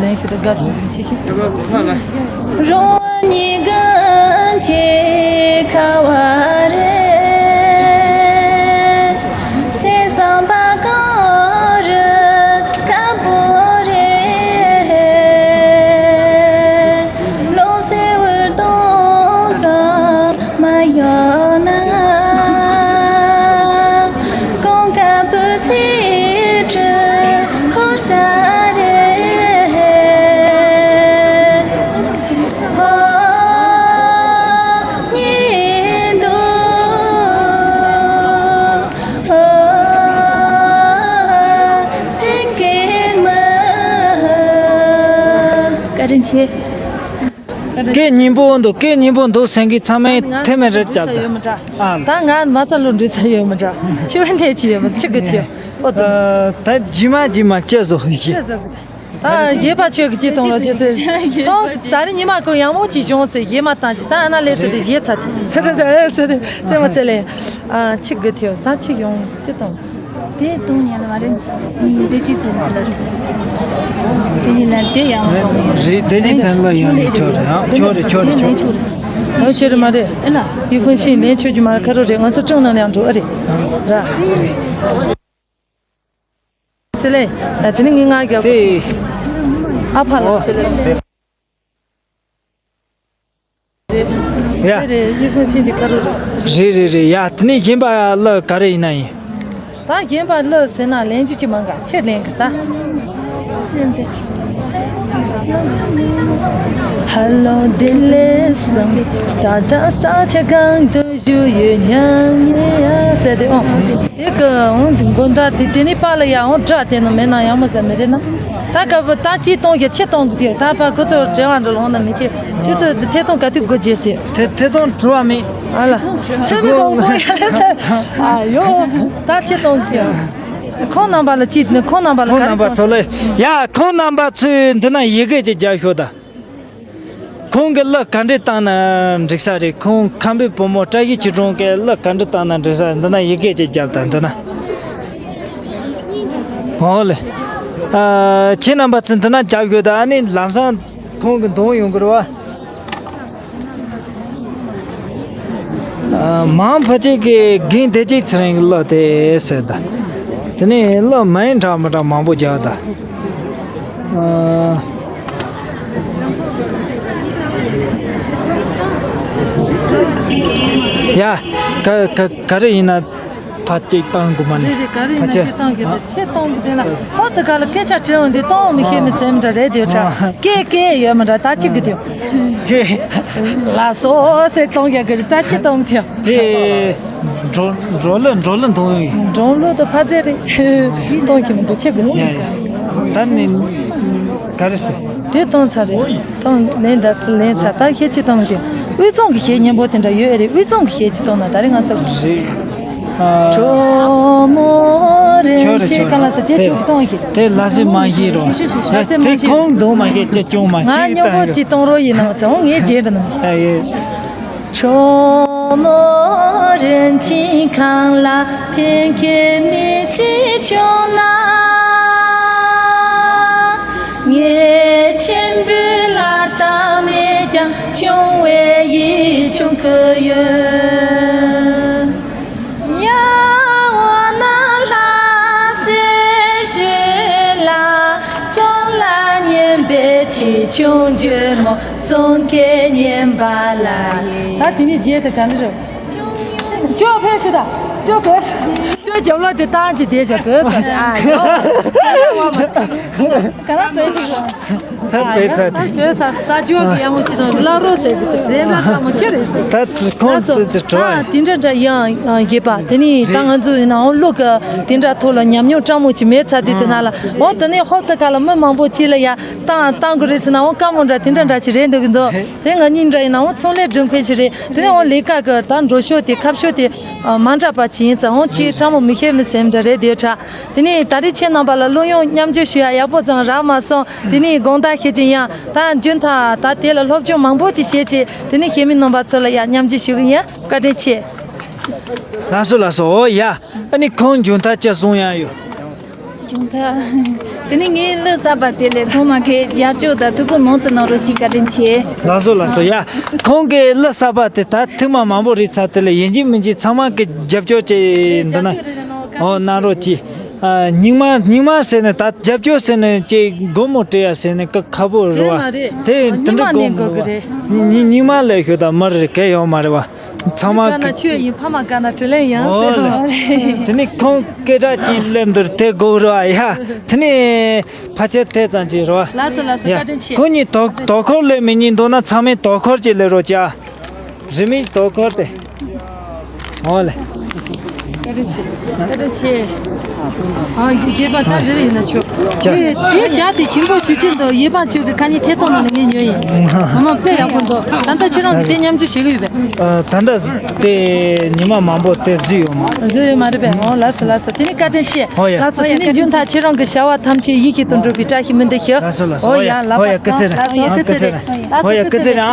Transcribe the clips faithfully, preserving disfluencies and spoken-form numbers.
ལན་ཞུ་དང་དགའ་ཚོར་ཅིག་ཆེ་ཤོས། རང་ཉིད་ཀྱི་ཁ་བ་རེད། སེམས་བསམ་པ་གང་རུ་དཀར་པོ་རེད། ལོ་སེ་བར་སྟོང་ཙམ་མ་ཡོང་ན། གང་དཀར་པོ་སེ་ཁྲི་འཁོར་ས་རེད། ཧོ། ཉིན་དུ། ཧོ། སེང་གེ་མ། བཀའ་དྲིན་ཆེ། སྐད་སྙན་པོ་འདུག་སྐད་སྙན་པོ་འདུག་སེང་གེ་ཚང་མས་ཐེ་མེ་རེ་བརྒྱབ་ད། ཨ། ད་ང་མ་རྩ་ལོ་འགྲོ་ས་ཡོད་མི་འདྲ། ཆུ་བན་ཐེ་ཆི་ཡོད་མི་ཆི་གི་ཐེ་ཨོ་ད། ད་རྗེས་མ་རྗེས་མ་ཅི་བཟོ་ཡིན། ཆི་བཟོ་གི། ད་ཡེ་པ་ཆོས་ཀྱི་ཅི་གཏོང་ལ་ཅི་ཟེར། ད་ད་རེས་ཉི་མ་ཀུན་ཡང་མོ་ཅི་བྱུང་ཟེར་ཡེ་མ་བཏང་ཅི་ད་ཨ་ན་ལེ་ཟེར་ཏེ་ཡེ་ཚ་ཟེར་ཟེར་ཟེར་ཟེར་མ་ཚེ་ལེ། ཨ་ཆི་གི་ཐེ་ད་ཆི་ཡོང་ཅི་གཏོང་། དེ་གཏོང་ཉན་ལ་མ་རེད། དེ་ཅི་ཚེ་ལ་རེད། དེ་ཡིན་ན་དེ་ཡང་གཏོང་ཡོད། རེད་དེ་ཅི་ཚེ་ལ་ཡང་ཡིན་ཆོག་རེད་ཨ་ཆོག་རེད་ཆོག་རེད་ཆོག་རེད། ཨ་ཆོག་རེད་མ་རེད། ཨེ་ལ། ཡུལ་ཕུན་ཤིང་ལེན་ཆོག་རྒྱུ་མ་རེད་ཁ་རོག་རེད་ང་ཚོ་ཀྲུང་ནང་ཡང་འགྲོ་ཨ་རེད། ར། སི་ལེ། དེ་ནི་ངའི་ང་རྒྱག་དེ། ཨ་ཕ་ལ་སི་ལེ། ཡ། རེད་རེད་ཡིག་ཚང་ཕྱིན་དེ་ཁ་རུ་རེད། རེད་རེད་རེད་ཡ་དེ་ནས་གཞན་པ་ལ་ག་རེ་ཡིན་ན་ཡིན། ད་གཞན་པ་ལ་ཟེར་ན་ལན་རྒྱུ་ཅི་མང་ག་ཆེ་ལན་གི་ད། ཧ་ལོ་བདེ་ལེགས་སམ། ད་ལྟ་ས་ཆ་གང་དུ་བཞུགས་ཡོད་སྙམ་ཡ་ཟེར་དེ་ཨོ། དེ་གི་འོང་དགོན་བདག་དེ་དེ་ནི་པཱ་ལགས་ཡ་འོང་སྒྲ་དེ་ནི་མེད་ན་ཡང་མ་ཟ་མི་རེད་ན། ད་སྐབས་ད་ཅི་གཏོང་གི་ཆེ་གཏོང་གི་ད་པ་ཁོ་ཚོ་བྲེལ་བ་འགྲོ་ལོང་ན་མི་ཤེས་ཁྱོད་ཚོ་ཐེ་གཏོང་ག་དུས་དགོས་རྗེས་ཟེར། ཐེ་ཐེ་གཏོང་བྲོ་བ་མེད། ཨ་ལ། ཚེ་མི་གོང་གོ་ཡ་ལ་ཟེར། ཨ་ཡོ། ད་ཅི་གཏོང་གི་ཁོང་རྣམ་པ་ལ་ཅི་ཁོང་རྣམ་པ་ལ་ཁོང་ག་རེ་རྣམ་པ་གཏོང་ཚོ་ལ་ཡ་ཁོང་རྣམ་པ་ཚོས་འདི་ན་ཡི་གེ་ཅིག་རྒྱབ་ཤོག་ད། ཁོང་གི་གླུ་ག་འདྲས་བཏང་ན་འགྲིག་ས་རེད། ཁོང་ཁམས་པའི་བུ་མོ་བཀྲ་ཤིས་ཆོས་སྒྲོན་གྱི་གླུ་ག་འདྲས་བཏང་ན་འགྲིག་ས་རེད། འདི་ན་ཡི་གེ་ཅིག་བརྒྱབ་དང་འདི་ན། འོ་ལེ། ཨ། ཁྱེད་རྣམ་པ་ཚོ་འདི་ན་རྒྱབ་ཡོད་ད་ཨ་ནི་ལམ་སང་ཁོང་གི་འདོན་ཡོང་གི་རེད་བ། ཨ། མང་ཕལ་ཆེར་གྱི་རྒན་བདེ་སྐྱིད་ཚེ་རིང་གི་གླུ་དེ་ཟེར་ད། དེ་ནས་གླུ་མིང་འདྲ་མི་འདྲ་མང་པོ་རྒྱག་ད། ཨ། ཡ། ག་ག་ག་རེ་ཡིན་ན་ཕ་གཅིག་བཏང་དགོས་མ་ནི། རེད་རེད་ག་རེ་ཡིན་ན་ཕ་ཆེ་ཆེ་བཏང་གི་དེ་ཆེ་གཏོང་གི་དེ་ལ་ཧོ་དེ་ག་ལ་སྐད་ཆ་དྲི་འོང་དེ་གཏོང་མི་ཤེས་མི་སེམས་འདྲ་རེད་དེ་ཆ་སྐད་སྐད་ཡོད་མི་འདྲ་ད་གཅིག་གི་དེ་ལ་སོ་སེ་གཏོང་ཡ་གི་རེད་ད་ཆེ་གཏོང་གི་དེ། འགྲོ་འགྲོ་ལོ་འགྲོ་ལོ་འཐུང་ཡིན། འགྲོ་ལོ་དང་ཕ་ཚེ་རེད། གཏོང་གི་མི་འདུག་ཆེ་གི་ཡ་ཡ། ད་ནི་ག་རེ་ཟེར། དེ་གཏོང་ཚར་རེད། གཏོང་ལན་ད་ལན་ཚར་ད་ཁྱེད་ཅི་གཏོང་གི་དབུས་གཙང་གི་གཞས་སྙན་པོ་དེ་འདྲ་ཡོད་རེད། དབུས་གཙང་གི་གཞས་ཅི་གཏོང་ན་ད་རེས་ང་ཚོ་རེད། ཨ། གྲོ་མོ་རེད་ཆོ་རེད་ཆེ་ཆོ་ག་ལ་ཟེར་དེ་དེ་ཆུ་གཏོང་གི་དེ་ལ་སེ་མ་ཤེས་རོ། ལ་སེ་མ་དེ་ཤེས་ཁོང་འདུག་མ་ཤེས་ཅི་ཅུང་མ་ང་ཅི་སྙན་པོ་གཏོང་གི་ཅི་གཏོང་རོགས་ཡིན་ནམ་ཚེ་འོང་ངས་རྗེས་འདྲ་ནམ། ཨ་ཡེ། གྲོ་མོ་རིན་ཆེན་ཁང་ལ་འཐེན་འཁྱེར་མི་ཞིག་བྱུང་ན། ངས་མཆན་བུ་ལ་བཏང་མེད་ཀྱང་ཆུང་བའི་ཡིད་ཆུང་གི་ཡོད། ཡ་འོ་ན་ལྷ་སའི་ཤུལ་ལ་སོང་ལ་སྙན་པའི་ཆེ་ཆུང་འཇོལ་མོ། སོང་གེ་ཉན་པ་ལ་ཡིན། ད་དེ་ནས་རྗེས་དེ་ག་འདྲ་རེད། ཅོ་ཕེ་ཤི་ད། ཅོ་ཕེ་ཤི། ཅོ་རྒྱབ་ལོག་དེ་བཏང་གི་བསྡད་ཤག་བོད་ཚ་དེ་ཨ་ཡོ། ག་ར་བོད་ཚ། ད་བོད་ཚ། ད་བོད་ཚ་སུ་ད་ཅོ་གི་ཡང་མོ་ཅི་དང་བླ་རོགས་ཟེར་གི་དེ་རེད་འདྲ་ད་མོ་ཅི་རེད་ཟེར། ད་ཁོང་ད་སུ་དེ་དེ་དྲི་བ་ད་དེ་འདྲ་འདྲ་ཡང་ཡང་རྒྱས་པ་དེ་ནས་ད་ང་ཚོ་ཡིན་ནའང་བློ་གི་དེ་འདྲ་ཐོག་ལ་ཉམས་མྱོང་སྤྲང་མོ་ཅི་མེད་ཚ་དེ་དེ་ན་ལ་འོ་དེ་ནས་ཧོབ་ཏེ་ག་ལ་མི་མང་པོ་ཅི་ལ་ཡ། བཏང་བཏང་དགོས་རེད་ཟེར་ན་འོང་དཀའ་མོ་འདྲ་དེ་འདྲ་འདྲ་ཅིག་རེད་འདུག་གི་འདུག་དེ་ང་གཉིས་འདྲ་ཡིན་ན་འོང་ཚོང་ལས་སྒྲུབ་མཁན་ཞིག་རེད། དེ་ནས་འོང་ལས་ཀ་གི་ད་འགྲོ་ཕྱོགས་དེ་ཁ་ཕྱོགས་དེ་མ་འདྲ་པ་ཅིག་ཡིན་ཙང་འོང་ཅིག་སྤྲང་མོ་མི་ཤེས་མི་སེམས་འདྲ་རེད་དེ་ཁྲ། དེ་ནས་ད་རེས་ཁྱེད་རྣམ་པ་ལ་གླུ་དབྱངས་མཉམ་སྤྱོད་ཞུ་ཡ་ཡག་པོ་ཙང་རག་མ་སོང་། དེ་ནས་དགོངས་དག་བཞེས་ཀྱི་ཡང་ད་རྒྱུན་ཐ་ད་དེ་ལ་སློབ་སྦྱོང་མང་པོ་ཅིག་བྱེད་ཅིག་དེ་ནས་གཞས་མི་རྣམ་པ་ཚོ་ལ་ཡ་མཉམ་སྤྱོད་ཞུ་གི་ཡིན། བཀའ་དྲིན་ཆེ། ལགས་སོ་ལགས་སོ། འོ་ཡ། ཨ་ནི་ཁོང་རྒྱུན་ཐ་ཅི་གསུང་ཡ་ཡོད། བྱུང་ཐལ། དེ་ནས་ངའི་གླུ་གསར་པ་དེ་ལས་ཚང་མ་གིས་རྒྱབ་སྐྱོར་དང་ཐུགས་ཁུར་མང་ཙམ་གནང་རོགས་གྱིས། བཀའ་དྲིན་ཆེ། ལགས་སོ་ལགས་སོ། ཡ། ཁོང་གི་གླུ་གསར་པ་དེ་ད་ཐེངས་མ་མང་པོ་རེད་ཚར། དེ་ལས་ཡིན་གཅིག་མིན་གཅིག་ཚང་མ་གིས་རྒྱབ་སྐྱོར་བྱས་འདི་ན། ཨོ་གནང་རོགས་གྱིས། ཨ་རྙིང་མ་རྙིང་མ་ཟེར་ནས་ད་རྒྱབ་སྐྱོར་ཟེར་ནས་ཅིག་སྒོར་མོ་སྤྲད་ཡ་ཟེར་ནས་ཀ་ཁ་པོ་རེད་བ། རེད་མ་རེད། དེ་དེ་འདྲ་རྙིང་མ་སྒོར་ནས་མོ་དགོས་ཀྱི་རེད། རྙིང་མ་ལས་ཤོད་ད་མར་རེད་གལ་ཡོད་མ་རེད་བ། ཚང་མ་དཀར་ན་ཆོས་ཡིན། ཕ་མ་དཀར་ན་དྲིན་ལན་ཡང་ཟེར་བ་རེད། དེ་ནི་ཁོང་སྐད་གྲགས་ཅན་སླེབས་འདུག་དེ་དགོས་རེད་བ། ཡ། དེ་ནི་ཕལ་ཆེར་དེ་ཙམ་ཅིག་རེད་བ། ལགས་སོ་ལགས་སོ། ཡ། བཀའ་དྲིན་ཆེ། ཁོང་གཉིས་དོ་དོ་ཁུར་སླེབས་མི་གཉིས་འདུག་ན་ཚང་མས་དོ་ཁུར་ཅིག་སླེབས་རོགས་བྱ། རི་མིག་དོ་ཁུར་དེ། ཨོ་ལེ། བཀའ་དྲིན་ཆེ། བཀའ་དྲིན་ཆེ། ཨ་རྒྱས་པ་ད་རེ་རེ་ཡིན་ན་ཆོག་ཅ། དེ་དེ་བྱ་དེ་ཞིམ་པོ་ཞིག་ཅན་དུ་ཡེ་པ་ཆོས་ཀྱི་ཁ་ཉིན་ཐད་གཏོང་ནང་ལ་ངས་ཉོས་ཡིན། ཨ་མ་དཔེ་ཡག་པོ་འདུག་ད་ལྟ་ཁྱེད་རང་གིས་དེ་མཉམ་སྤྱོད་བྱེད་གི་ཡོད་པས། ཨ། ད་ལྟ་དེ་ཉི་མ་མང་པོ་དེ་བཟོས་ཡོད་མ། བཟོས་ཡོད་མ་རེད་པས། ཨོ་ལགས་སོ་ལགས་སོ། དེ་ནི་བཀའ་དྲིན་ཆེ། ཨོ་ཡ། ལགས་སོ། དེ་ནི་རྒྱུན་མཐའ་ཁྱེད་རང་གི་བྱ་བ་ཐམས་ཅད་ཡིད་ཆེས་དང་འགྲོགས་པའི་བཀྲ་ཤིས་སྨོན་འདུན་ཞུ། ལགས་སོ་ལགས་སོ། ཨོ་ཡ། ལགས་པ། ཨོ་ཡ། སྐུ་ཚེ་རིང་། ཨོ་ཡ། སྐུ་ཚེ་རིང་།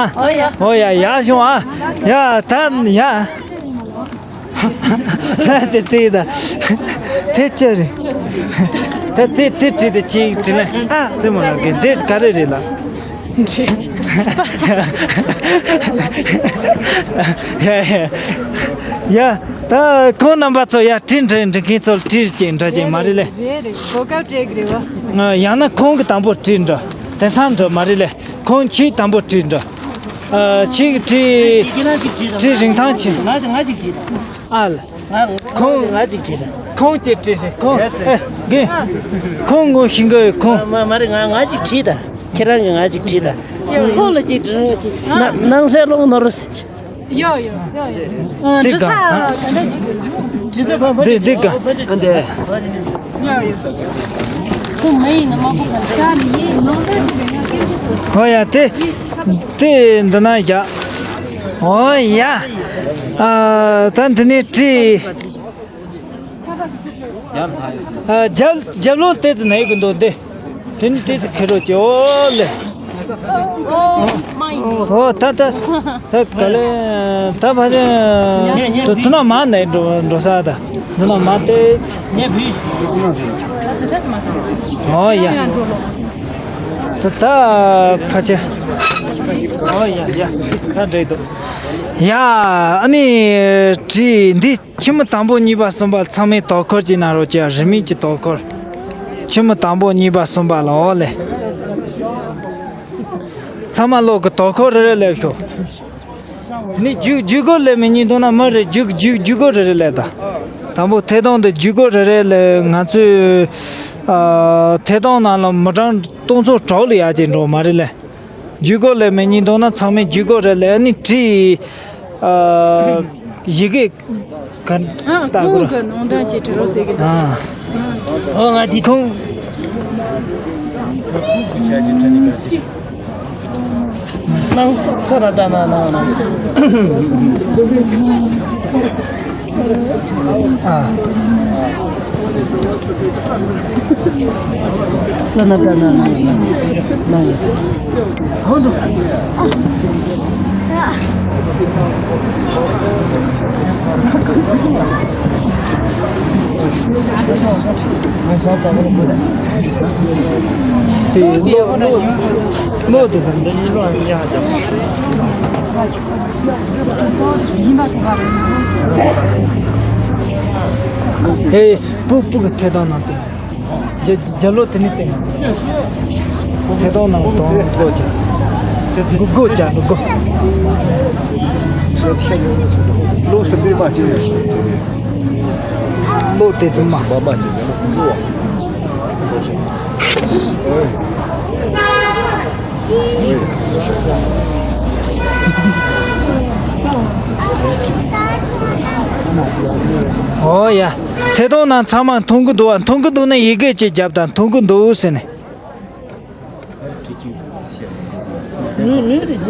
ཨོ་ཡ། ཡ་ཤོང་ཨ། ཡ་ད་ཡ། ད་དེ་བྲིས་ད། དེ་ཅི་རེད། ད་དེ་དེ་བྲིས་ད་ཅིག་བྲིས་ན། ཨ། རྩེད་མོ་ལ་གི་འདི་ག་རེ་རེད་ལ། ཡ་ཡ་ཡ། ད་ཁོང་རྣམ་པ་ཚོ་ཡ་བྲིས་འདྲ་འདྲ་མཁན་ཚོ་བྲིས་ཅིག་འདྲ་ཅིག་མ་རེད་ལེ། རེད་རེད། གོ་སྐབས་སྤྲད་གི་རེད་བ། ཡང་ན་ཁོང་གི་དང་པོ་བྲིས་འདྲ། དེང་སང་འདྲ་མ་རེད་ལེ། ཁོང་ཁྱིའི་དང་པོ་བྲིས་འདྲ། ཨ། ཁྱིའི་བྲིས། བྲིས་རིན་ཐང་ཆེ། ང་ང་ཅིག་བྲིས་དང་། ཨ་ལ། ང་ཁོང་ང་ཅིག་བྲིས་དང་། ཁོང་ཅིག་བྲིས་ཤིག་ཁོང་། ཨེ། རྒན། ཁོང་ངོ་ཤེས་ཀྱི་ཡོད་ཁོང་། མ་མ་རེད། ང་ང་ཅིག་བྲིས་དང་། ཁྱེད་རང་གིས་ང་ཅིག་བྲིས་དང་། ཁོང་ལ་ཅིག་བྲིས་རོགས་གྱིས། ན་ནང་སའི་ལོག་ནོར་རོ་ཟེར་གྱི། ཡོ་ཡོ་ཡོ་ཡོ། ཨ། འདི་ག་འདི་འདི་ག་ཨ་འདི། ཁོང་མ་ཡིན་ན་མ་གོ་ག་འདི། ཨོ་ཡ་དེ། དེ་འདི་ན་བཞག་ཨོ་ཡ། ཨ། ད་འདི་ནས་བྲིས། ཨ། རྒྱབ་རྒྱབ་ལོགས་དེ་ཙི་ན་ཡོད་གི་འདུག་འདི། དེ་ནི་དེ་ཙི་ཁེ་རོ་ཅི་ཨོ་ལེ། ཨོ་ད་ད་ད་ག་ལེ། ད་ཕ་ཅན་དུ་དུ་ན་མ་ནས་འགྲོ་འགྲོ་ས་ད་དུ་ན་མ་དེ་ཙི། ཨོ་ཡ། ད་ད་ཕ་ཅན། ཨོ་ཡ་ཡ། ད་འདྲེ་འདུག་ཡ། ཨ་ནི་བྲིས་འདི། ཁྱིམ་མི་དང་པོ་གཉིས་པ་གསུམ་པ་ཚང་མས་དོ་ཁུར་གྱིས་གནང་རོགས་གྱིས། རིན་མེད་ཀྱི་དོ་ཁུར། ཁྱིམ་མི་དང་པོ་གཉིས་པ་གསུམ་པ་ལ་ཨོ་ལེ། ཚང་མ་ལོག་གི་དོ་ཁུར་རེ་རེ་ལེབ་ཤོག་ནི་རྒྱུག་རྒྱུག་སྒོ་ལེབ་མི་གཉིས་འདུག་ན་མི་རེ་རྒྱུག་རྒྱུག་རྒྱུག་སྒོ་རེ་རེ་ལེབ་ད། དང་པོ་ཐད་གཏོང་དུ་རྒྱུག་སྒོ་རེ་རེ་ལེབ། ང་ཚོས་ཨ་ཐད་གཏོང་ནང་ལ་མི་གྲངས་སྟོང་ཚོ་དྲུག་ལ་ཡར་ཅིག་འགྲོ་མ་རེད་ལེ། རྒྱུག་སྒོ་ལེབ་མི་གཉིས་འདུག་ན་ཚང་མས་རྒྱུག་སྒོ་རེ་ལེབ། ཨ་ནི་བྲིས། ཨ། ཡི་གེ་ག་ཨ། ལྟ་དགོས་ཁོང་གི་ནང་དོན་གྱི་དྲི་རོ་ཟེར་གི་འདུག་ཨ། ཨོ་ང་དེ་ཁོང་། ནང་ས་ར་ད་ན་ན་ན། ཨ། ས་ན་ད་ན་ན་ན་ན། དེ་ལོ་ལོ་ལོ་དེ་དང་འདི་གཉིས་ལོ་ཡང་ཡང་ཧེ་སྤུ་སྤུ་གི་ཐད་གཏོང་ནང་དེ། རྒྱ་རྒྱ་ལོ་དེ་ནི་སྟེང་། ཐད་གཏོང་ནང་དོང་སྒོ་བརྒྱབ། སྒོ་སྒོ་བརྒྱབ་སྒོ། ལོ་སི་པི་མ་ཅི་ཡོད་ཤོད་དེ་ནི། ལོ་དེ་ཙམ་མ། ཨོ་ཡ། ཐད་གཏོང་ནང་ཚང་མ་མཐོང་གི་འདུག་བ། མཐོང་གི་འདུག་ན་ཡི་གེ་ཅིག་བརྒྱབ་དང་། མཐོང་གི་འདུག་ཟེར་ནས། མིང་རེད།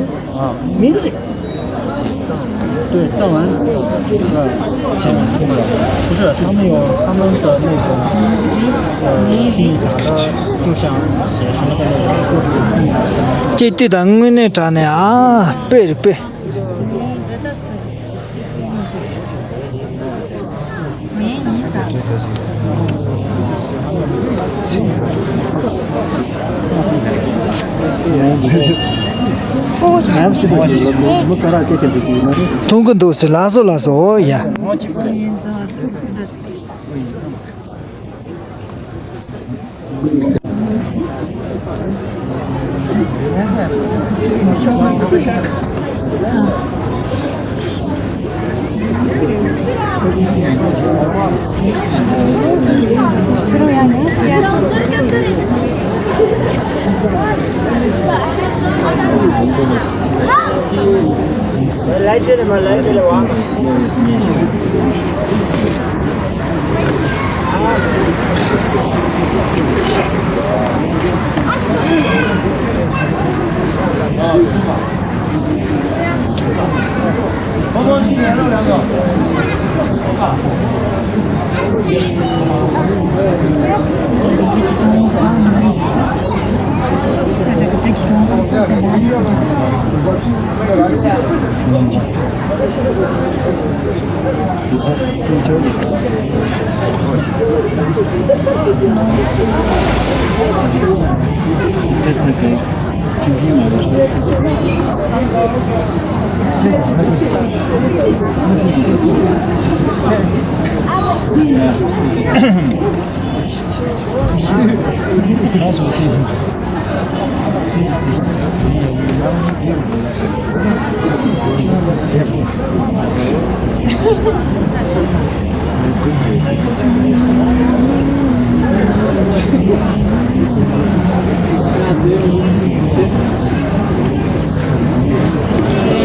མིང་རེད། ཅེས་ཏི་དང་དངོས་གནས་དྲང་གནས་ཨ་དཔེ་རེད་དཔེ། ངའི་ཡིན་ས། མཐོང་གི་འདུག་ཟེར། ལགས་སོ་ལགས་སོ། ཨོ་ཡ།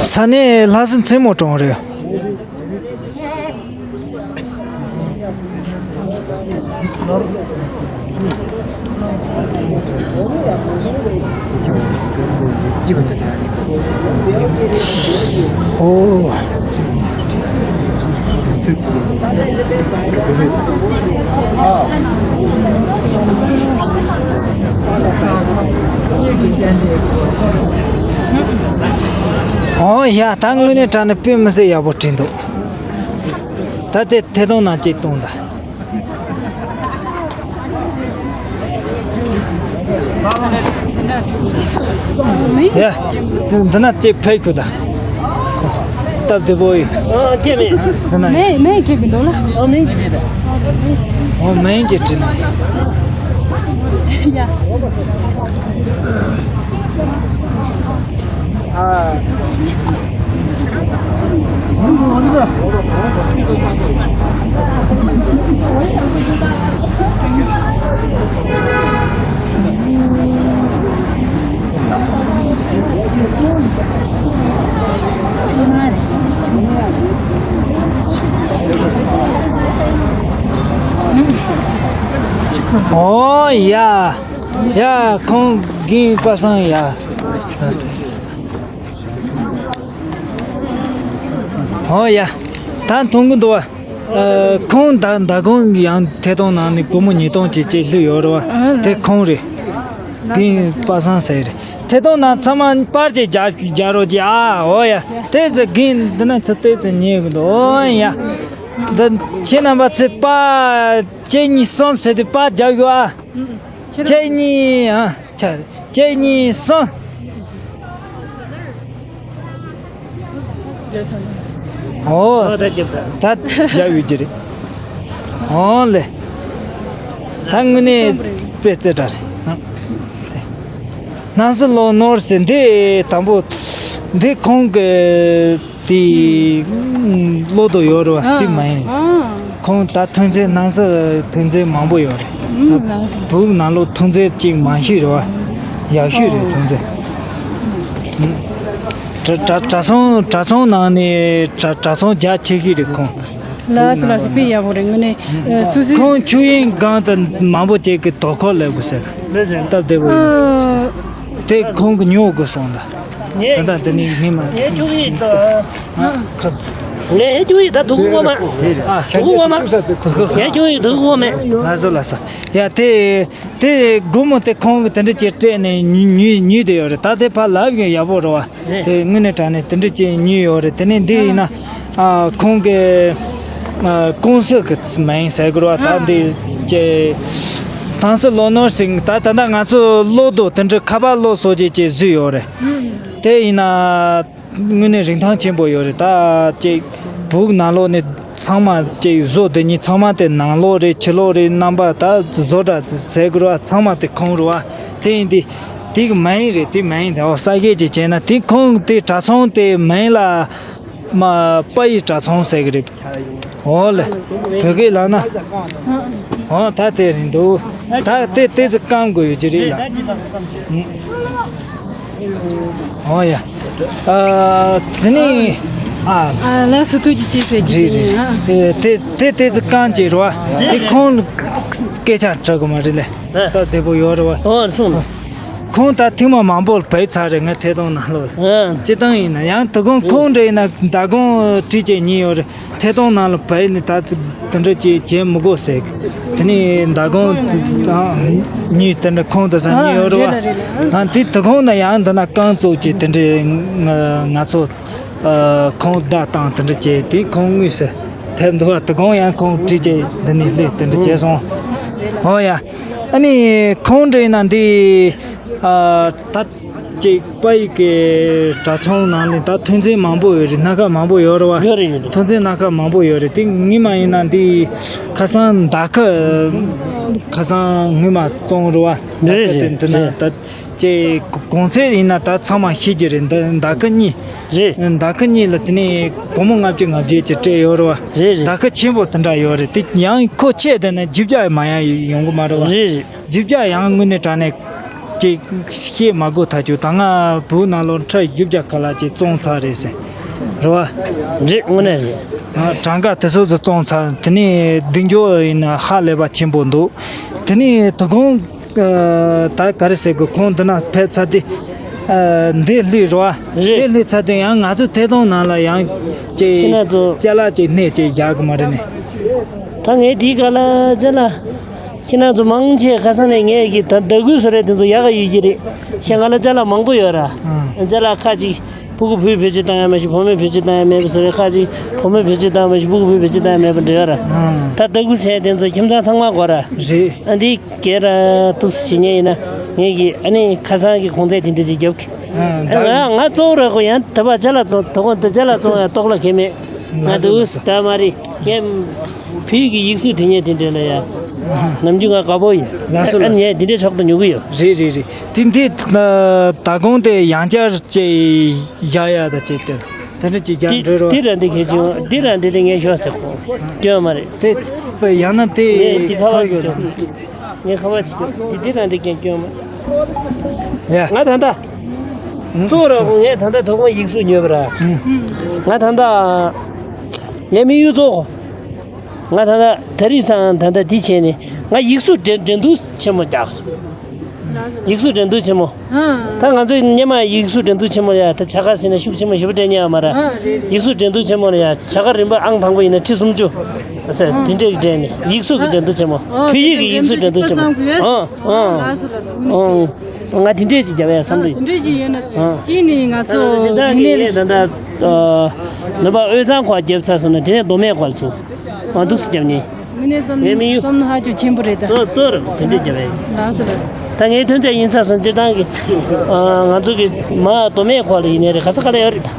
ས་གནས་ལྷ་ས་མཚན་མོ་གྲོང་རེད། ཨོ། ཨོ་ཡ། ད་དངོས་གནས་དྲང་གནས་དཔེ་མི་སྲིད་ཡག་པོ་བྲིས་འདུག་ད་དེ་ཐད་གཏོང་ནང་གཅིག་གཏོང་ད། ཡ། འདི་ན་གཅིག་ཕེབས་ཁུ་ད། སྟབས་བདེ་པོ་ཡིན། ཨ་སྐྱེ་མེད། འདི་ན་མེ་མེ་བྲིས་གི་འདུག་ལ། ཨ་མེ་བྲིས་ད། ཨོ་མེ་གཅིག་བྲིས་ན། ཡ། ཨོ་ཡ། ཡ། ཁོང་གིན་པ་སང་ཡ། ཨོ་ཡ། ད་མཐོང་གི་འདུག་བ། ཨ། ཁོང་ད་ད་ཁོང་ཡང་ཐད་གཏོང་ནང་ནས་སྒོར་མོ་ཉིས་སྟོང་ཅིག་ཅིག་བླུགས་ཡོད་རེད་བ། ཨ། དེ་ཁོང་རེད། གིན་པ་སང་ཟེར་རེད། ཐད་གཏོང་ནང་ཚང་མ་པར་ཅིག་རྒྱག་རྒྱག་རོགས་གྱིས་ཨ། ཨོ་ཡ། དེ་ཚོ་གིན་འདི་ན་ཚོ་དེ་ཚོ་ཉན་གི་འདུག་ཨོ་ཡ། འདི་ཁྱེད་རྣམ་པ་ཚོས་པར་གཅིག་གཉིས་གསུམ་ཟེར་དུས་པར་རྒྱག་དགོས་ཨ། ཁྱེད་རང་། གཅིག་གཉིས་ཨ། ཆ་རེ། གཅིག་གཉིས་གསུམ། ཨོ། ཨོ་ད་ཅིག་ད། ད་བཞག་ཡོད་ཀྱི་རེད། ཨོ་ལེ། ད་དངོས་གནས་དཔེ་རྩེ་དྲག་རེད། སྣང་སྲིད་གློག་ནོར་ཟེར་འདི་དང་པོ་འདི་ཁོང་གི་དེ་ཨུམ། ཀློག་དོ་ཡོད་རེད་བ། ཨ། དེ་མ་ཡིན། ཨ། ཁོང་ད་ཐོན་རྫས་སྣང་སྲིད་ཐོན་རྫས་མང་པོ་ཡོད་རེད། ཨུམ། ད་སྣང་སྲིད། བོད་ནང་ལོགས་ཐོན་རྫས་གཅིག་མ་ཞིག་རེད་བ། ཡག་ཤོས་རེད། ཨོ། ཐོན་རྫས། ཨུམ། གྲྭ་གྲྭ་གྲྭ་ཚང་གྲྭ་ཚང་ནང་ནས་གྲྭ་གྲྭ་ཚང་རྒྱ་ཆེ་ཤོས་རེད་ཁོང་། ལགས་སོ་ལགས་སོ། དཔེ་ཡག་པོ་རེད། དངོས་གནས་ཨ། སུ་སུ། ཁོང་ཆོས་དབྱིངས་སྒང་དུ་མང་པོ་ཅིག་གི་དོ་ཁུར་སླེབས་དགོས་ཟེར། ལགས་སོ། སྟབས་བདེ་པོ་ཡིན། ཨ། དེ་ཁོང་གིས་ཉོ་དགོས་སོང་ད། ངས། ད་ལྟ་འདི་ནས་ངས་མ། ངས་ཁྱོད་ཡིན་ད། ཨ། ཁ། ངས་ཁྱོད་ཡིན་ད་དུ་གུ་བ་མ། ཨ། དུ་གུ་བ་མ། ངས་ཁྱོད་ཡིན་དུ་གུ་བ་མ། ལགས་སོ་ལགས་སོ། ཡ་དེ། དེ་སྒོར་མོ་དེ་ཁོང་གིས་དེ་འདྲ་ཅིག་སྤྲད་ནས་ཉོས་ཉོས་ཉོས་བསྡད་ཡོད་རེད། ད་དེ་ཕར་ལབ་ཡོང་ཡག་པོ་རེད་བ། རེད། དེ་དངོས་གནས་དྲང་གནས་དེ་འདྲ་ཅིག་ཉོས་ཡོད་རེད། དེ་ནས་འདི་ཡིན་ན། ཨ། ཁོང་གི། ཨ། ཀུང་སི་གི་མིང་ཟེར་དགོས་རེད་བ། ད་འདི་ཅིག་ཐང་སི་ལོ་ནོར་སིང་ད་ད་ལྟ་ང་ཚོ་ལོ་དོ་དེ་འདྲ་ཁ་པར་ལོ་སོ་ཅེ་ཅེ་བཟོས་ཡོད་རེད། དེ་ཡིན་ན་དངོས་གནས་རིན་ཐང་ཆེན་པོ་ཡོད་རེད། ད་ཅེ་བུག་ནང་ལོགས་ནས་ཚང་མ་ཅེ་བཟོ་དེ་གཉིས་ཚང་མ་དེ་ནང་ལོགས་རེད། ཕྱི་ལོགས་རེད། རྣམ་པ་ད་བཟོ་གྲྭ་ཟེར་དགོས་ར་ཚང་མ་དེ་ཁོང་རུ་བ་དེ་ཡིན་དེ་དེ་གི་མ་ཡིན་རེད། དེ་མ་ཡིན་ད་འོ་ས་སྐད་ཅིག་བྱས་ན་དེ་ཁོང་དེ་གྲྭ་ཚང་དེ་མ་ཡིན་ལ། མ་པ་ཡི་གྲྭ་ཚང་ཟེར་གི་རེད། འོ་ལེ། བོད་སྐད་ལབ་ན། འོ་ད་དེ་རེད་འདུག་ད་དེ་དེ་ཚོ་བསྐང་དགོས་ཡོད་ཀྱི་རེད་ལ། འོ་ཡ། ཨ་དེ་ནི་ཨ། ཨ་ལགས་སོ། ཐུགས་རྗེ་ཆེ་ཟེར་རྒྱུ་རེད་དེ་རེད། ཡིན་ཨ། དེ་དེ་དེ་ཚོ་བསྐང་བྱས་རེད་བ། དེ་ཁོང་སྐད་ཆ་འདྲི་གི་མ་རེད་ལེ། ད་བདེ་པོ་ཡོད་རེད་བ། འོ་སོང་། ཁོང་ད་ཐེངས་མ་མང་པོ་བོད་ཚར་རེད། ང་ཐད་གཏོང་ནང་ལོགས་ལ། ཨ། སྤྱི་བཏང་ཡིན་ན་ཡང་དོ་དགོང་ཁོང་འདྲ་ཡིན་ན་མདང་དགོང་བྲིས་བྱས་ཉིན་ཡོད་རེད། ཐད་གཏོང་ནང་ལ་བོད་ནི་ད་དེ་འདྲ་ཅིག་བྱེད་མི་དགོས་ཟེར། དེ་ནི་མདང་དགོང་ཉིན་དེ་འདྲ་ཁོང་དུ་ས་ཉིན་ཡོད་རེད་བ། ཨ་དེ་དོ་དགོང་ན་ཡང་འདི་ན་རྐང་བཙུགས་ཀྱི་དེ་འདྲ་ང་ང་ཚོ་ཁོང་བདག་དང་དེ་འདྲ་བྱས་དེ་ཁོང་དངོས་སུ་ཐེབས་འདུག་བ། དོ་དགོང་ཡང་ཁོང་བྲིས་བྱས་འདི་ནས་སླེབས་དེ་འདྲ་བྱས་སོང་། ཧོ་ཡ། ཨ་ནི་ཁོང་འདྲ་ཡིན་ན་འདི་ཨ་ད་ཅིག་པ་ཡིག་གི་གྲྭ་ཚང་ནང་ལ་ད་ཐོན་རྫས་མང་པོ་ཡོད་རེད། སྣ་ཁ་མང་པོ་ཡོད་རེད་བ། ཡོད་རེད་ཡོད་རེད། ཐོན་རྫས་སྣ་ཁ་མང་པོ་ཡོད་རེད། དེ་ངེས་མ་ཡིན་ན་འདི་ཁ་སང་ཟླ་ཁ་ཁ་སང་ངོས་མ་བཙོང་རེད་བ། རེད་ཟླ་ཁ་དེ་རེད་འདི་ན་རེད། ད་ཅེ་གོང་ཚད་ཡིན་ན་ད་ཚང་མ་ཤེས་ཀྱི་རེད། འདི་ཟླ་ཁ་གཉིས་རེད། ཟླ་ཁ་གཉིས་ལ་དེ་ནས་སྒོར་མོ་ལྔ་བཅུ་ང་བརྒྱད་ཅིག་སྤྲད་ཡོད་རེད་བ། རེད་རེད། ཟླ་ཁ་ཆེན་པོ་དེ་འདྲ་ཡོད་རེད། དེ་ཡང་ཁོ་ཆད་བསྡད་ན་བརྗིད་ཆགས་མ་ཡང་ཡོང་གི་མ་རེད་བ། རེད་རེད། བརྗིད་ཆགས་ཡང་དངོས་གནས་དྲང་གནས་ཅིག་བཤད་མ་དགོས་ཐག་ཆོད། ད་ང་བུ་ནང་ལོགས་ཁྲ་བཞི་བརྒྱ་ཁ་ལག་ཅིག་བཙོང་ཚར་རེད་ཟེར། རེད་བ། རེད་དངོས་གནས་རེད། ཨ་གྲངས་ཀ་དེ་ཚོ་ཚོ་བཙོང་ཚར། དེ་ནས་གདེང་འཇོག་ཡིན་ན་ཧ་ལས་པ་ཆེན་པོ་འདུག་དེ་ནས་དོ་དགོང་ཨ་ད་ག་རེ་ཟེར་དགོས། ཁོང་འདི་ན་ཕེབས་ཚར་དུས་ཨ་འདི་སླེབས་རེད་བ། རེད། འདི་སླེབས་ཚར་དུས་ཡང་ང་ཚོ་ཐད་གཏོང་ནང་ལ་ཡང་ཅིག་ཁྱེད་རང་ཚོ་ཅ་ལག་ཅིག་སྣེ་ཅིག་རྒྱག་གི་མ་རེད་ནས། ད་ངས་དེའི་སྐབས་ལ་ཅ་ལག་ཁྱེད་རང་ཚོ་མང་ཆེ་ཁ་སང་ནས་ངས་ཀྱི་ད་ཟླ་དགུའི་བཟོ་རིག་དེ་ཚོ་ཡག་ག་ཡོད་ཀྱི་རེད། ཞེ་ང་ལ་ཅ་ལག་མང་པོ་ཡོད་ར། ཨ་ཅ་ལག་ཁ་ཅིག་ཕྲུ་གུ་བུས་བེད་སྤྱོད་བཏང་ཡ་མ་ཤེས། བུ་མོས་བེད་སྤྱོད་བཏང་ཡ་མེད་པ་བཟོ་རིག་ཁ་ཅིག་བུ་མོས་བེད་སྤྱོད་བཏང་མ་ཤེས། ཕྲུ་གུ་བུས་བེད་སྤྱོད་བཏང་ཡ་མེད་པ་འདྲ་ཡོད་ར། ཨ་ད་ཟླ་དགུ་ཚེས་དེ་ཚོ་ཁྱིམ་ཚང་ཚང་མ་དགོས་ར། རེད། ཨ་འདི་གས་ར་ཐུགས་སུ་ཆེ་ཉེ་ཡིན་ན་ངས་ཀྱི་ཨ་ནི་ཁ་སང་གི་གོང་ཚད་དེ་འདྲ་ཅིག་རྒྱབ་ཀྱི། ཨ་ད་ང་ང་གཙོ་བོ་ར་གོ་ཡང་ད་བ་ཅ་ལག་བཙོང་དོ་དགོང་དུ་ཅ་ལག་བཙོང་ཡ་ལྟོགས་ལ་ཁེལ་མེད། ང་ལགས་སོ་ལགས་སོ། དུས་ད་མ་རེད། ངས་བོད་ཀྱི་ཡིག་གཟུགས་འབྲི་མཁན་དེ་འདྲ་ལ་ཡ། ནམ་རྒྱུན་ང་དགའ་པོ་ཡིན། ལགས་སོ་ཨ་ལགས་སོ། ངས་འདི་འདྲའི་ཕྱོགས་ཏུ་ཉོ་གི་ཡོད། རེད་རེད་རེད། དེ་འདི་ད་གོང་དེ་ཡང་བསྐྱར་ཅིག་བཞག་ཡ་ད་ཅིག་དེ་དེ་འདྲ་ཅིག་རྒྱག་འདྲི་རོགས། འདི་ར་འདི་གལ་ཆེ་བ་འདི་ར་འདི་དེ་ངས་ཤོག་ཟེར་གོ། སྐྱོན་མ་རེད། དེ་ཡང་ན་དེ་ངས་འདི་ཁ་པར་ཁ་ཡོད་ཅིག་ལ། ངས་ཁ་པར་ཅིག་སྐྱོན། འདི་འདི་ར་འདི་ཀྱང་སྐྱོན་མ། ཡ། ང་ད་ལྟ། གཙོ་བོ་ར་ངས་ད་ལྟ་དོ་དགོང་ཡིག་གཟུགས་ཉོས་པ་ར། ང་ད་ལྟ། ངའི་དམིགས་ཡུལ་གཙོ་བོ། ང་ད་ལྟ་ད་རིང་སང་ད་ལྟ་འདི་བྱས་ནས་ང་ཡིག་གཟུགས་འགྲན་འགྲན་བསྡུར་ཆེན་མོ་རྒྱག་སོང་། ཡིག་གཟུགས་འགྲན་བསྡུར་ཆེན་མོ། ད་ང་ཚོས་སྔོན་མ་ཡིག་གཟུགས་འགྲན་བསྡུར་ཆེན་མོ་ཡ་ད་བྱ་དགའ་ཟིན་ན་ཤུགས་ཆེན་མོ་ཞེ་པོ་སྤྲད་མཁན་ཡོད་མ་རེད། ཡིག་གཟུགས་འགྲན་བསྡུར་ཆེན་མོ་ལ་ཡ་བྱ་དགའ་རིམ་པ་ཨང་དང་པོ་ཡིན་ན་ཁྲི་སུམ་ཅུ། ཟེར་དེ་འདྲས་ཀྱི་སྤྲད་ནས་ཡིག་གཟུགས་ཀྱི་འགྲན་བསྡུར་ཆེན་མོ། བོད་ཡིག་གི་ཡིག་གཟུགས་འགྲན་བསྡུར་ཆེན་མོ། ཨང་ཨང་ཨང་། ང་དེ་འདྲས་ཅིག་རྒྱབ་ཡ་བསམ་གྱི། དེ་འདྲས་ཅིག་ཡོད་ན་ཨང་། གཅིག་ནི་ང་ཚོ་ད་རིང་ནས་ད་ལྟ་ནུབ་པ་དབུས་གཙང་ཁག་རྒྱབ་ཚར་སོང་ན་དེ་ནས་མདོ་སྨད་ཁག་ལ་ཕྱིན། ང་འདུག་སེ་རྒྱབ་ནས། དངོས་གནས་བསམ་ངའི་དམིགས་ཡུལ་བསམ་ཧ་ཅང་ཆེན་པོ་རེད་ད། གཙོ་གཙོ་རེད་དེ་འདྲས་རྒྱབ་ཡ་ཡིན། ལགས་སོ་ལགས་སོ། ད་ངའི་ཐོན་རྫས་ཡིན་ཚར་སོང་། སྤྱིར་བཏང་གི་ང་ཚོ་གི་མ་མདོ་སྨད་ཁག་ལ་ཡིན་ནའི་རེད། ག་ས་ག་ལ་ཡོད་རེད་ད།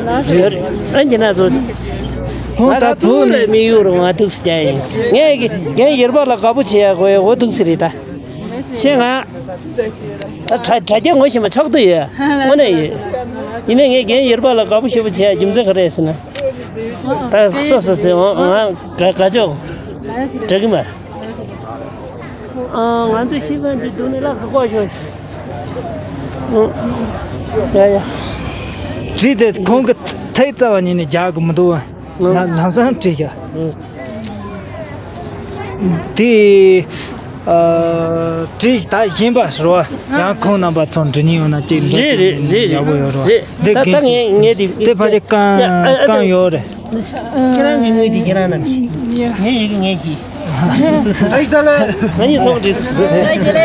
ལགས་སོ། ཡོད་རེད། ཨ་ནི་ན་ཚོ། ཁོང་ད་ད་བུ་ནས་དམིགས་ཡུལ་རུ་ང་འདུག་སེ་རྒྱབ་ཡ་ཡིན། ངས་གི་རྒན་ཡེར་པ་ལ་དགའ་པོ་བྱེད་ཡ་དགོས་ཡ་འོ་འདུག་སེ་རེད་ད། ཤེས་ང་། ད་དྲ་དྲ་རྒྱ་ངོ་ཤེས་མ་ཆགས་ཏུ་ཡོད། དངོས་གནས་ཡོད། ཡིན་ནའི་ངས་རྒན་ཡེར་པ་ལ་དགའ་པོ་ཞེ་པོ་བྱེད་ཡ་རྒྱུ་མཚན་ག་རེ་ཟེར་ན། ད་སོ་སོ་ཟེར་འོང་ང་དགའ་དགའ་ཆོག་འགྲིག་གི་མ་རེད། ཨ་ང་ཚོ་ཤི་ཁན་འདི་འདུག་ནི་ལ་ཁ་ཁོག་ཤོར། ཡ་ཡ། བྲིས་ཏེ་ཁོང་གི་ཐད་རྩ་བ་ཉིད་ནས་རྒྱག་གི་མི་འདུག་བ། ལམ་སང་བྲིས་ཡ། དེ་ཨ་བྲིས་ད་གཞན་པ་རེད་བ། ཡང་ཁོང་རྣམ་པ་ཚོ་འབྲི་ཉིན་ཡོང་ན་ཅིག་འབྲི་རེད་རེད་རེད་ཡག་པོ་ཡོད་རེད་བ། རེད། འདི་ད་ད་གན་ངས་ངས་དེ་དེ་ཕ་ཆེ་ཡ་ཡ་ཡ་གང་ཡོད་རེད། ཁྱེད་རང་གི་དངུལ་དེ་ཁྱེད་རང་རྣམས་ཀྱིས། ཡ། ངའི་ཡི་གེ་ངས་ཀྱིས། ང་གཉིས་ཚོགས་འདྲིས།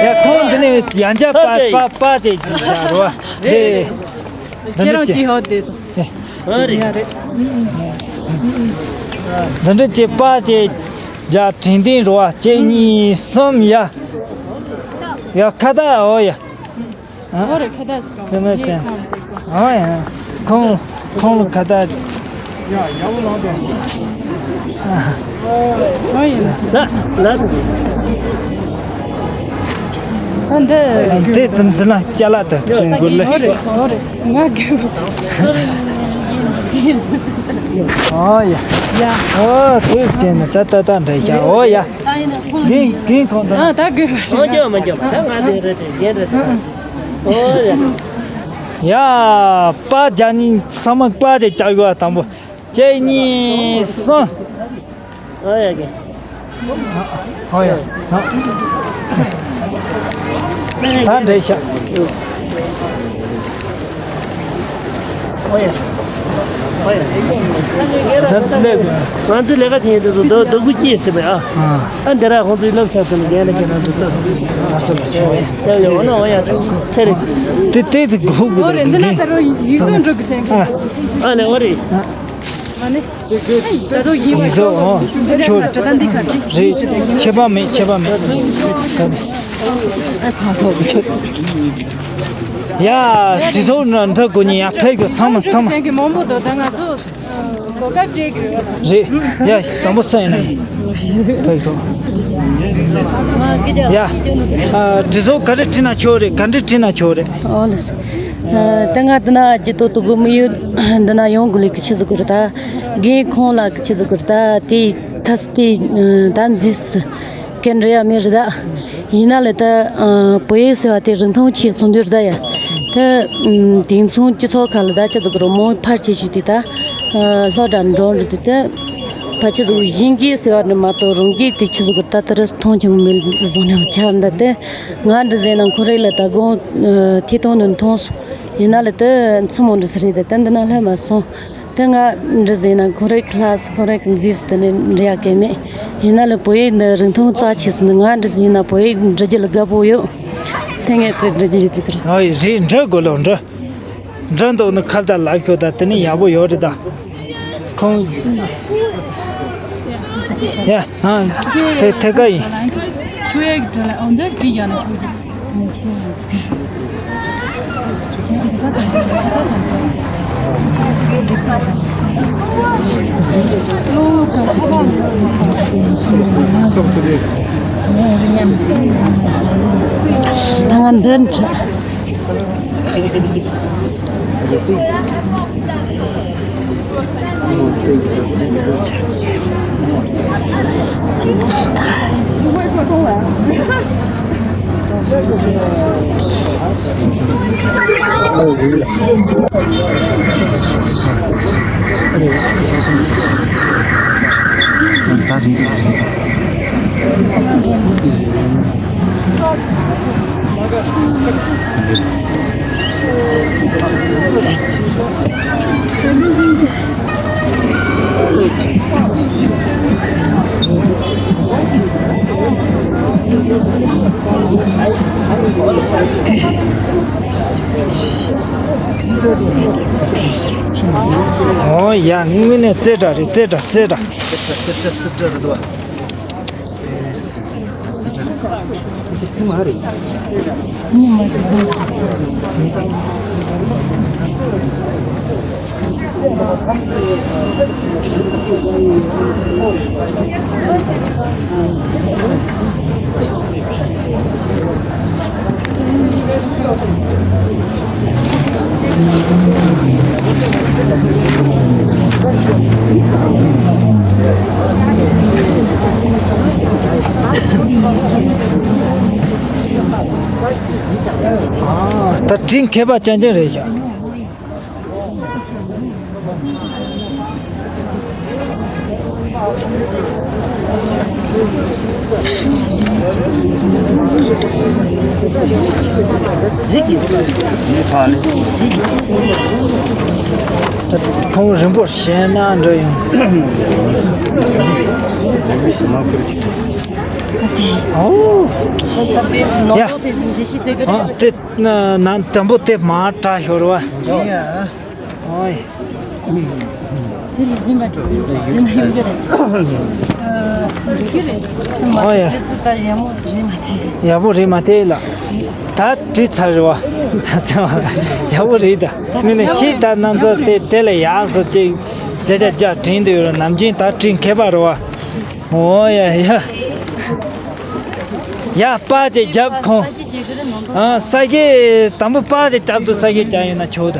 ཡ་ཁོང་འདི་ནས་ཡང་བསྐྱར་པ་པ་པ་ཅེ་ཅེ་བྱ་རོ། དེ། ཁྱེད་རང་ཅི་ཧོ་དེ་དང་། ཨ་རེད། ཡ་རེད། འདི་འདྲ་ཅེ་པ་ཅེ་བྱ་དྲན་དེ་རོ། གཅིག་གཉིས་གསུམ་ཡ། ཡ་ཁ་བཏགས་ཨོ་ཡ། ཨ། ཨོ་རེད་ཁ་བཏགས་སུ་ཁ་ན་ཅན། ཨོ་ཡ། ཁོང་ཁོང་ལ་ཁ་བཏགས། ཡ་ཡ་བོ་ལང་དང་། ཨོ་ཡ། ལ་ལ། ཨ་འདི། དེ་དེ་འདི་ན་ཅ་ལག་དེ་གཏོང་དགོས་ལེ། ཨོ་རེད་ཨོ་རེད། ང་རྒན་པོ། ཨོ་ཡ། ཡ། ཨོ་དེ་བྱས་ན་ད་ད་ད་འདྲ་ཤག་ཨོ་ཡ། རྒན་རྒན་ཁོང་དང་། ཨ་ད་དགོས་པ་རེད། མ་འགྱོ་མ་འགྱོ་ད་ང་དེ་རེད་དེ་རྒན་རེད་དེ། ཨོ་ཡ། ཡ་པ་རྒྱ་གཉིས་ཚང་མ་པ་དེ་བཅག་དགོས་པ་དང་པོ། གཅིག་གཉིས་གསུམ། ཨོ་ཡ་རྒན། ཨོ་ཡ། ད་འདྲ་ཤག་ང་ཚོའི་ལས་ཀ་བྱེད་མཁན་དེ་ཚོ་རྡོ་རྡོ་སྐུ་སྐྱེས་ཟེར་བས་ཨ། ཨ་འདི་ར་ཁོང་ཚོའི་སློབ་ཆ་ཚོ་ལ་རྒན་ལ་རྒན་ལ་འདུག་ལྟ། ཨ་སོ་ལ་ཆོག་ཡ། ཡ་ཡ་འོ་ན་འོ་ཡ་ཚེ་རེད། དེ་དེ་ཚོ་གོ་གི་འོ་རེད། འདི་ན་ད་རུང་ཡིག་གཟུགས་འགྲོ་གི་སེམས། ཨ་ཨ་ལེ་འོ་རེད། ཨ་ནི། ད་རུང་ཡིག་ཡིག་གཟུགས་འོ་འདི་ཆོག་ད་ད་འདི་ག་རེད། ཁྱད་པར་མེད་ཁྱད་པར་མེད། ཡ་དེ་ཚོ་འདྲ་དགོས་ཉིན་ཡ་ཕེབས་རྒྱུ་ཚང་མ་ཚང་མ། སེང་གེ་མང་པོ་འདུག་ད་ང་ཚོ་གོ་སྐབས་སྤྲད་ཀྱི་རེད། རེད། ཡ་དང་པོ་ས་ཡིན་ན་ཡིན། ཕེབས་རྒྱུ། ཡ་ཨ་དེ་ཚོ་ག་རེ་བྲིས་ན་ཆོག་རེད། ག་འདྲ་བྲིས་ན་ཆོག་རེད། ཨོ་ལགས་སོ། ཨ་ད་ང་འདི་ན་ཇུས་གཏོགས་དུ་བུ་མི་ཡོད། འདི་ན་ཡོང་དགོས་ལེ་གི་ཆི་ཟིག་གི་རེད་ད། རྒན་ཁོང་ལ་གི་ཆི་ཟིག་གི་རེད་ད། དེ་ཐ་སི་དེ་ད་འཛིས་སི་ཀན་རེ་ཡ་མེ་རེད་ད། ཡིན་ན་ལེ་ད་ཨ་བོད་ཡིག་ཟེར་བ་དེ་རིན་ཐང་ཆེ་སོང་དུས་རེད་ད་ཡ། ད་ཨ་དེང་སང་སྤྱི་ཚོགས་ཁག་ལ་ད་ཆི་ཟིག་གི་རེད་མོ་ཕར་ཆེ་ཤོས་དེ་ད་ཨ་སློབ་གྲྭ་འགྲོ་རེད་དེ་ད། ཕ་ཆི་ཟིག་གཞན་གྱིས་ཟེར་བ་འདྲ་མ་གཏོགས་རང་གིས་དེ་ཆི་ཟིག་གི་རེད་ད། ད་རེས་མཐོང་ཆེན་པོ་མེད་བཟོ་ནས་ཆགས་འདི་དེ། ང་འདྲ་ཟེར་ན་ཁོ་རེ་ལ་ད་དགོང་ཐད་གཏོང་ནས་མཐོང་སོང་། ཡིན་ན་ལ་དེ་མཚན་མོ་འདྲ་ཟེར་རེད་དེ་དེ་འདི་ན་སླེབས་མ་སོང་། དེ་ང་འདྲ་ཟེར་ན་ཁོ་རེ་ཁི་ལ་སི་ཁོ་རེ་གི་འཛིས་སི་དེ་ནས་འདྲ་ཡག་གི་མེད། ཡིན་ན་ལ་བོད་ཡིག་འདི་རིན་ཐང་རྩ་ཆེ་སོང་ནི། ང་འདྲ་ཟེར་ན་བོད་ཡིག་འབྲི་རྒྱུ་ལ་དགའ་པོ་ཡོད། དེ་ངས་ཙི་འབྲི་རྒྱུ་ཡིན་ཙི་གི་རེད། ཨ་ཡི་རེད། འབྲི་དགོས་ལོ་འབྲི། འབྲི་འདུག་ནི་ཁ་བརྡ་ལབ་ཤོག་ད། དེ་ནི་ཡག་པོ་ཡོད་རེད་ད། ཁོང་། ཡ། ཨ། ཐད་ཐད་ཀ་ཡིན། ཁྱོད་ཡག་གི་དྲི་ལ་ཨོ་འདི་གི་ཡ་ན་ཁྱོད་ཀྱི། ད་ང་འདི་འདྲ། ཨོ་ཡ། དངོས་གནས་རྩེ་དྲག་རེད། རྩེ་དྲག་རྩེ་དྲག་ད་དྲིན་མཁས་པ་ཅན་ཅན་རེད་ཤག་ཁོང་རིང་པོ་བཤད་ན་འདྲ་ཡང་། ཨོ། ཡ། ཨ་དེ་ན་དང་པོ་དེ་མ་དྲ་ཤོར་བ། ཨོ། དེ་ལས་གཞན་པ་དེ་ཚོ་བྱེད་ན་ཡོང་གི་རེད། ཨོ་ཡ། ཡག་པོ་རེད་མ་ཐེ་ལ། ད་བྲིས་ཚར་རེད་བ། ཡག་པོ་རེད་ད། ངས་ནས་ཁྱེད་ད་སྣང་ཚ་དེ་དེ་ལས་ཡག་སོ་ཅིག་བརྒྱ་ཆ་བརྒྱ་བྲིས་འདོད་ཡོད་ར། ནམ་རྒྱུན་ད་བྲིས་མཁས་པ་རེད་བ། ཨོ་ཡ་ཡ། ཡ་པ་ཅིག་རྒྱབ་ཁོང་། ཨ་ས་གེ་དང་པོ་པ་ཅིག་རྒྱབ་དུ་ས་གེ་རྒྱག་ཡོད་ན་ཆོག་ད།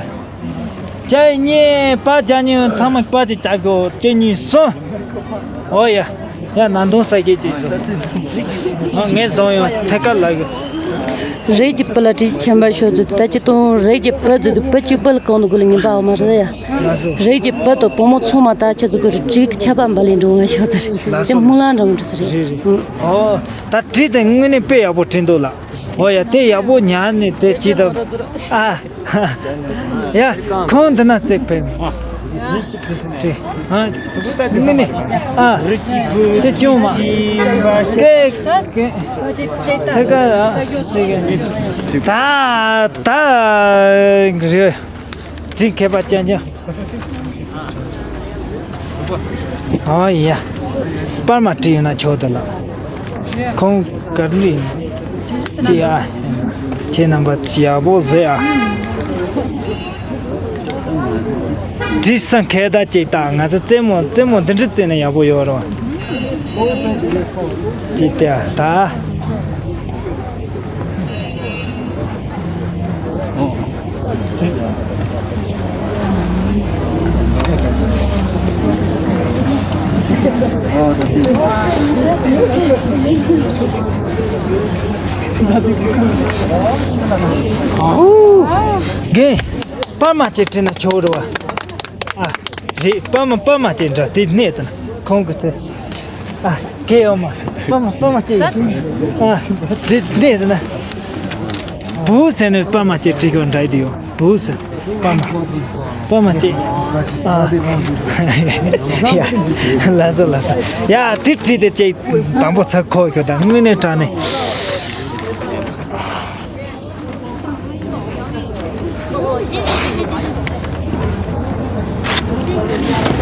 ཅ་གཉིས་པ་ཅ་གཉིས་ཚང་མ་པ་ཅིག་རྒྱག་གོ། ཅ་གཉིས་གསུམ། ཨོ་ཡ། ཡ་ན་དུང་ས་གེ་ཅིག་སོ། ཨ་ངས་བཟུང་ཡོང་ཐད་ཀར་ལ་གི། རེད་ཀྱི་པི་ལ་བྲིས་ཆེན་པ་ཤོད་ཚུལ་ད་ཅི་གཏོང་རེད་ཀྱི་པི་ཚུལ་དུ་པི་གཅིག་པི་ལ་གང་དུ་དགོས་ལ་ངན་པ་འོ་མ་རེད་ཡ། རེད་ཀྱི་པི་དང་བུ་མོ་ཚང་མ་ད་ཆ་ཚུ་གི་རིགས་ཁྱད་པར་འབའ་ལེན་འགྲོ་ང་ཤོད་ཚུལ་རེད། དེ་སྨོན་ལམ་འགྲོ་འགྲོ་ས་རེད། རེད་རེད། ཨོ་ད་བྲིས་དེ་དངོས་གནས་དཔེ་ཡག་པོ་བྲིས་འདུག་ལ། ཨོ་ཡ་དེ་ཡག་པོ་ཉར་ནས་དེ་ཅི་ད། ཨ། ཡ། ཁོང་འདི་ན་བརྩེགས་ཕེབས་ནས། ཨ། ནི་ནི། ཨ། ཁྱེད་ཅུང་མ། ཀེ། ཀེ། ཐེ་ཀ་ཨ། ཐེ་ཀ་ད། ད། རེད། དྲིན་མཁས་པ་ཅན་ཅན། ཨ་ཡ། པར་མ་བྲིས་ཡོད་ན་ཆོག་ད་ལ། ཁོང་གར་འདྲི་ཅི་ཨ། ཁྱེད་རྣམ་པ་ཡག་པོ་བཟོས་ཨ། བྲིས་ས་མཁས་ད་ཅིག་ད་ང་ཚོ་རྩེད་མོ་རྩེད་མོ་འདི་འདྲ་རྩེས་ན་ཡག་པོ་ཡོད་རོ། ཅི་སྟེ་ད། རྒན། པར་མ་ཅིག་བྲིས་ན་ཆོག་རེད་བ། ཨ། རེད། པར་མ་པར་མ་ཅིག་འདྲ་དེ་གནས་དང་ཁོང་གི་དེ། ཨ། གེ་ཡོད་མ། པར་མ་པར་མ་ཅིག་ཨ། དེ་གནས་དང་ན། བུ་ཟེར་ནས་པར་མ་ཅིག་བྲིས་ཡོད་འདྲ་དེ་ཡོད། བུ་ཟེར། པར་མ། པར་མ་ཅིག་ཨ། ཡ། ལགས་སོ་ལགས་སོ། ཡ་དེ་བྲིས་དེ་ཅིག་དང་པོ་ཚར་ཁོ་ཡོད་ད་དངོས་གནས་དྲང་གནས།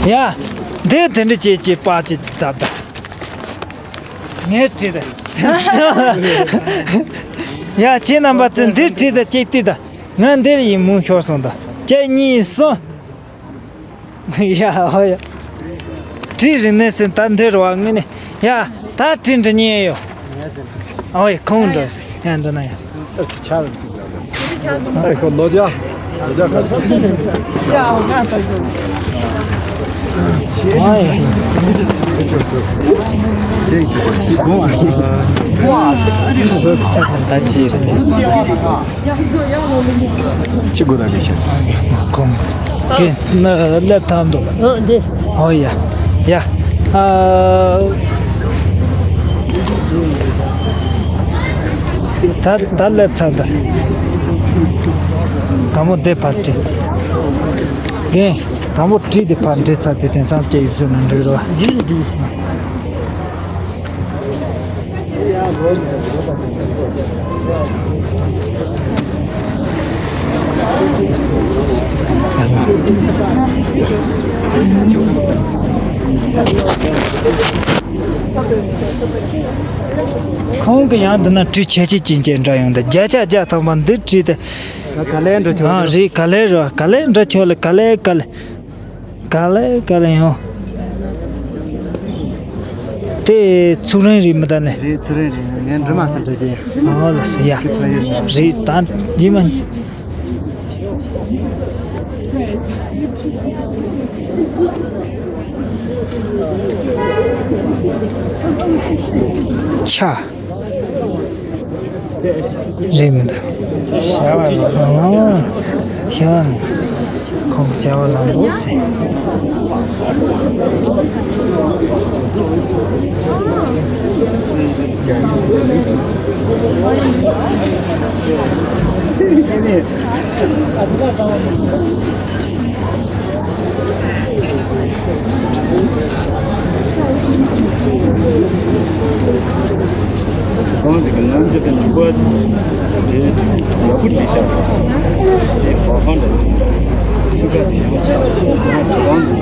ཡ། འདི་དེ་འདྲ་བྱེད་ཀྱི་པར་ཅིག་བཏབ་ད། ངས་བྲིས་ད། ཡ་ཁྱེད་རྣམ་པ་ཚོས་འདི་བྲིས་ད་ཅིག་བལྟས་ད། ང་འདིར་ཡིན་མུན་ཤོར་སོང་ད། གཅིག་གཉིས་གསུམ། ཡ་ཧོ་ཡ། བྲིས་རིག་གནས་ཟེར་ད་འདི་རུ་བ་ངོས་ནས་ཡ་ད་བྲིས་འདྲི་ཉེན་ཡོད། ཨོ་ཡ་ཁོང་འགྲོ་ཟེར་ཡ་འདི་ན་ཡ། ཨེ་ཁོ་ལོ་རྒྱ། ལོ་རྒྱ་ག་རེ། ཨོ་ཡ། ད་ཅི་རེད། ཅི་དགོས་ར་རེད་ཤག་ཁོང་གིས་ན་སླེབས་ཐང་འདུག་ཨོ་འདི། ཨོ་ཡ། ཡ། ཨ། ད་ད་སླེབས་ཚར་ད། དང་པོ་འདི་ཕར་བྲིས། རྒན། དང་པོ་བྲིས་དེ་ཕར་འབྲི་ཚར་དེ་དེང་སང་སྐྱེ་ཡི་བཟོས་ནས་འབྲི་རོགས། འདི་འདི། ཁོང་གི་ཡང་འདི་ན་བྲིས་ཆེ་ཆེ་ཅན་ཅན་འདྲ་ཡོང་འདི་བརྒྱ་ཆ་བརྒྱ་ཐམ་པ་འདི་བྲིས་ཏེ། ག་ལེ་འདྲ་ཆོག་ཨ་རེད། ག་ལེ་རོ་ག་ལེ་འདྲ་ཆོག་ལེ་ག་ལེ་ག་ལེ། ག་ལེ་ག་ལེ་ཡོང་། དེ་ཚུགས་རིང་རེད་མི་ད་ནི། རེད་ཚུགས་རིང་རེད། ངས་འབྲི་མ་ཟིན་འདྲ་ཅན། ཨོ་ལ་སི་ཡ། རེད་ད་ཇི་མ། ཆ། རེད་མི་འདུག་བྱ་བ་ལ་ཨང་། བྱ་བ་ནི་ཁོང་གི་བྱ་བ་ལ་འདུག་ཟེར། ཁོང་གི་ནང་ཆེ་དང་ཆུ་བ་དེ་ཡག་པོ་བྲིས་ཤག་དེ་བ་ཧོན་དང་ཆུ་ཁ་དེ་ཡང་ཆགས་ཁོང་གི